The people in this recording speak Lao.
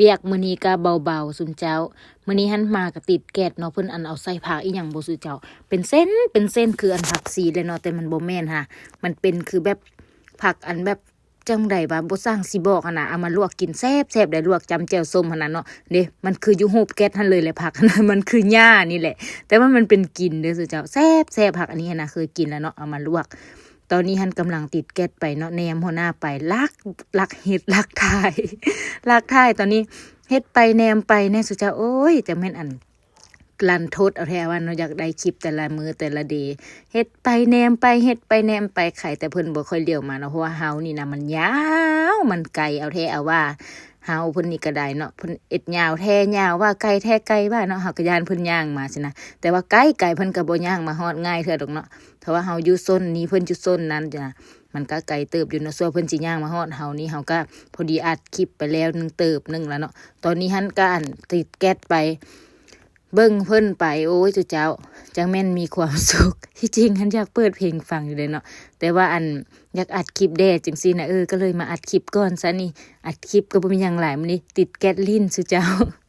ວຽກມື້ນີ້ກໍເບົາໆ ຊຸມເຈົ້າ. ມື້ນີ້ຫັ້ນມາກໍຕິດແກັດເນາະ, ເພິ່ນອັນເອົາໃສ່ຜັກອີ່ຫຍັງບໍ່ຊຸເຈົ້າ, ເປັນເສັ້ນເປັນເສັ້ນ ຄືອັນຜັກຊີດເລີຍເນາະ, ແຕ່ມັນບໍ່ແມ່ນຫາ, ມັນເປັນຄືແບບຜັກອັນແບບຈັ່ງໃດວະ ບໍ່ຊ່າງຊິບອກຫັ້ນນະ. ເອົາມາລວກກິນແຊບໆ ໄດ້ ລວກຈ້ຳແຈ່ວສົ້ມຫັ້ນນະເນາະ. ເດ້ ມັນຄືຢູ່ຮູບແກັດຫັ້ນເລີຍແຫຼະ, ຜັກຫັ້ນນະ ມັນຄືຫຍ້ານີ້ແຫຼະ, ແຕ່ວ່າມັນເປັນກິ່ນເດີ້ຊຸເຈົ້າ, ແຊບໆ. ຜັກອັນນີ້ຫັ້ນນະ ເຄີຍກິນແລ້ວເນາະ, ເອົາມາລວກ. ຕອນນີ້ຫັ້ນກຳລັງຕິດແກັດໄປເນາະ, ແນມຫົວໜ້າໄປ ລັກ ລັກເຮັດ ລັກຖ່າຍ ລັກຖ່າຍ. ຕອນນີ້ເຮັດໄປແນມໄປແນ່ຊຸເຈົ້າ. ໂອ້ຍ ຈັກແມ່ນອັນລັນທົດເອົາແທ້ວ່າເນາະ, ຢາກໄດ້ຄລິບແຕ່ລະມື້ແຕ່ລະເດ, ເຮັດໄປແນມໄປ ເຮັດໄປແນມໄປ. ໄຄແຕ່ເພິ່ນບໍ່ຄ່ອຍຫຼຽວມາເນາະ, ເພາະວ່າເຮົານີ້ນະ ມັນຍາວ ມັນໄກເອົາແທ້ເອົາວ່າ. ເຮົາເພິ່ນນີ້ກໍໄດ້ເນາະ, ເພິ່ນເຮັດຍາວແທ້ຍາວວ່າ ໄກແທ້ໄກວ່າເນາະ, ເຮົາກໍຢ້ານເພິ່ນຍ່າງມາຊີ້ນະ. ແຕ່ວ່າໄກໆ ເພິ່ນກໍບໍ່ຍ່າງມາຮອດງ່າຍເທື່ອດອກເນາະ, ເພາະວ່າເຮົາຢູ່ໂຊນນີ້ ເພິ່ນຢູ່ໂຊນນັ້ນຈ້ະ, ມັນກໍໄກເຕີບຢູ່ເນາະ. ສ່ວນເພິ່ນຊິຍ່າງມາຮອດເຮົານີ້ ເຮົາກໍພໍດີອັດຄລິບໄປແລ້ວໜຶ່ງເຕີບໜຶ່ງລະເນາະ. ຕອນນີ້ຫັ້ນກໍອັນຕິດແກັດໄປ ເບິ່ງເພິ່ນໄປ. ໂອ້ຍ ຈຸເຈົ້າ ຈັ່ງແມ່ນມີຄວາມສຸກ. ທີ່ຈິງຫັ້ນຢາກເປີດເພງຟັງຢູ່ເດ້ເນາະ, ແຕ່ວ່າອັນຢາກອັດຄລິບແດ່ຈັ່ງຊີ້ນະ, ເອີ ກໍເລີຍມາອັດຄລິບກ່ອນຊະນີ້. ອັດຄລິບກໍບໍ່ມີຫຍັງຫຼາຍ, ມື້ນີ້ຕິດແກັດຫຼິ້ນຊຸເຈົ້າ.